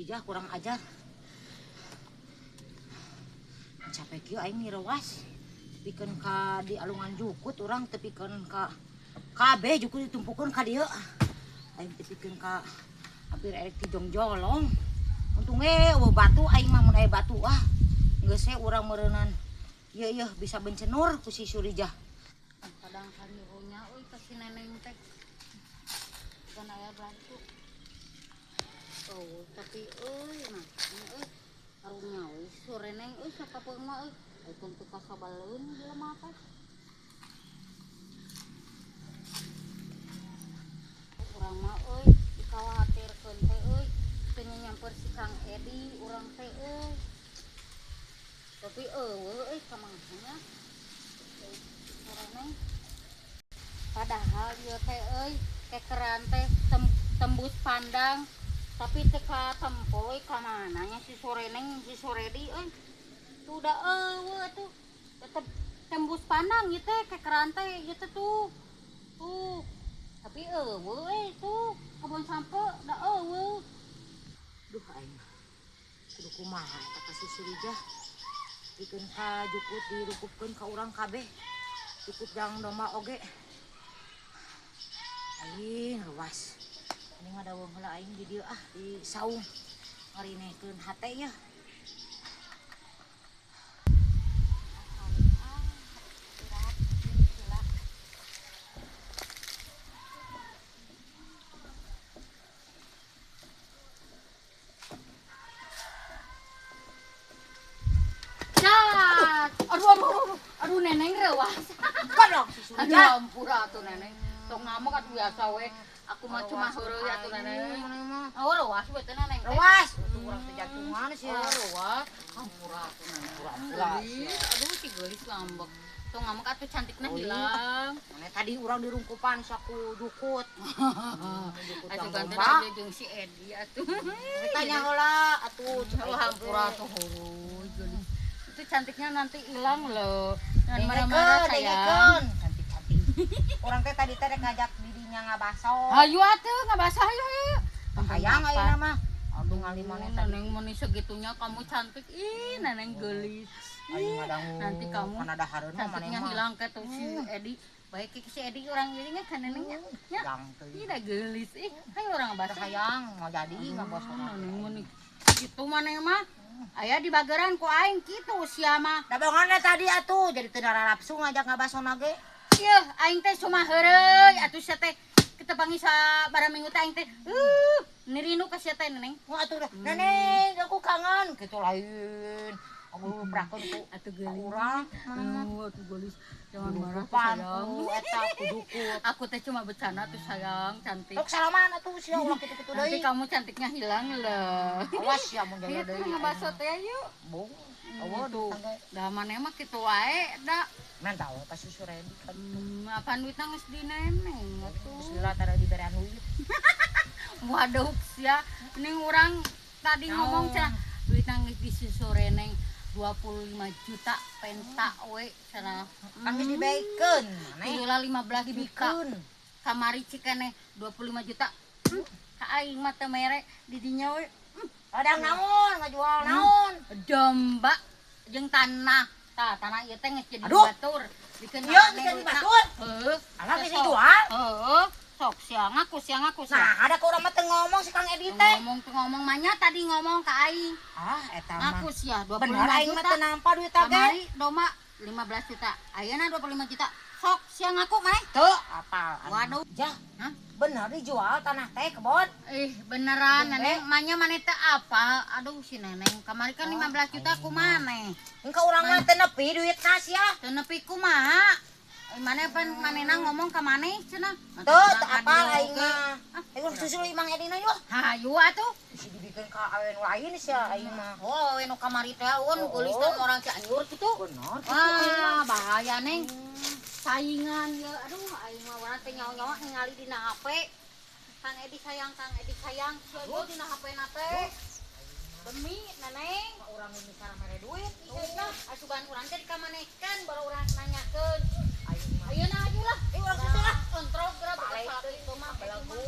Surijah kurang ajar. Capek kieu aing nirewas. Pikeun ka di alungan jukut urang teu pikeun ka kabeh jukut ditumpukeun ka dieu. Aing teu pikeun ka hampir erek ti jongjolong. Untung ge eueuh batu aing mah mun aya batu ah. Geus we urang meureunan. Ieu ieu bisa bencenur ku si Surijah. Kadang kanyuruhnya euy ka si neneng teh. Kan aya bantu. Oh, tapi euy mah euy karunya euy sureneng euy sakapeung mah euy. Aing teu kasabaleun jelema teh. Urang mah euy dikhawatirkeun teh euy teu nyamper si Kang Edi urang teh euy. Tapi eueuh euy ka mangnya. Sureneng. Padahal ieu teh euy kekeran teh tembus pandang tapi teu katempo euy ka mana nya si Sureneng si Suredi euy. Tuh da eueuh atuh tetep tembus pandang ieu teh kekeran teh ieu teh tuh. Tuh. Tapi eueuh euy tuh kebon sampe da eueuh. Duh aing. Kudu kumaha eta ka si Surijah. Pikeun ka jukut dirukupkeun ka urang kabeh. Jukut jang domba oge. Aing ruas. Ini ngadaweng heula aing di dieu ah di saung. Ngarinekeun hate yeuh. Aduh, aduh, aduh, aduh neneng rewas. Kodok si Surijah. Aduh ampura atuh neneng. Tong ngamuk atuh biasa we. Aku mah cuma heureuy atuh neneng. Oh rewas we teh neneng. Rewas. Atuh urang teh jantungan sia. Oh rewas. Ampura atuh neneng. Ampura. Aduh si geulis ngambek. Tong ngambek atuh cantikna hilang. Mane tadi urang dirungkupan saku jukut. Atuh ganten aja jeung si Edi atuh. Tanya heula atuh. Oh ampura atuh heueuy geulis. Itu cantiknya nanti hilang loh. Jangan marah-marah sayang. Cantik-cantik. Orang teh tadi teh ngajak dirinya ngabaso. Hayu atuh ngabaso hayu hayu. Hayang ayeuna mah. Aduh ngalimane tadi. Neneng meni segitunya kamu cantik. Ih, neneng geulis. Nanti kamu cantiknya hilang ke tuh si Edi. Baik si Edi orang ini kan nenengnya. Ya. Ih dah geulis. Ih, hayu orang ngabaso. Hayang mau jadi ngabaso. Neneng meni kitu maneh mah. Aya di bageran ku aing kitu sia mah. Da bonganna tadi atuh jadi teu nararapsu ngajak ngabasona ge. Ieu aing teh cuma heureuy atuh sia teh kitepangi sabaraha minggu teh aing teh nirinu ka sia teh neneng. Wah atuh neneng aku kangen kitu lain. Aku prakeun ku atuh geulis. Urang atuh geulis. Jangan marah sayang. Eta kudukut. Aku teh cuma bercanda tuh sayang cantik. Tok salaman atuh sia ulah kitu-kitu deui. Nanti kamu cantiknya hilang loh. Awas ya mun jaya deui. Ngabaso teh yuk. Bung. Eueuh tuh. Da maneh mah kitu wae da. Menta we ka si Suredi kan. Apan duitna geus di neneng atuh. Geus lila tara diberean duit. Waduh sia, ning urang tadi ngomong cenah duitna geus di si Sureneng 25 juta penta we cenah. Kan geus dibaikeun maneh. Tululah 15 juta. Kamari cikene 25 juta. Ka aing mah teu mere di dinya we. Adang naon ngajual naon? Domba jeung tanah. Tah tanah ieu teh geus jadi batur. Dikeun ieu geus jadi batur. Heuh. Alah geus dijual. Heuh. Sok sia ngaku sia ngaku sia. Nah, ada ka urang mah teu ngomong si Kang Edi teh. Ngomong manya tadi ngomong ka aing. Ah, eta mah. Ngaku sia 25 bener aing mah teu nampa duit teh. Kamari domba 15 juta. Ayeuna 25 juta. Sok sia ngaku maneh? Teu apal. Waduh. Jah. Hah? Bener dijual tanah teh kebon? Ih, beneran neneng manya maneh teu apal. Aduh si neneng kamari kan 15 juta kumaha maneh? Engka urang mah teu nepi duitna sia. Teu nepi kumaha? Maneh pan manehna ngomong ka maneh cenah. Teu teu apal aing mah. Ayo susul Imang Edina yeuh. Hayu atuh. Bisi dibikeun ka awe nu lain sia aing mah. Oh, awe nu kamari teh eueun geulis teh orang Cianjur kitu. Bener. Wah, bahaya neng. Saingan ye. Aduh, aing mah urang teh nyawa-nyawa ningali dina HP. Kang Edi sayang, Kang Edi sayang. Sia dina HP-na teh. Demi neneng. Urang nu cara mere duit. Asuban urang teh dikamanekeun baru urang nanyakeun. Ayeuna aja lah. Urang susul lah. Kontrol geura buka itu mah belagu.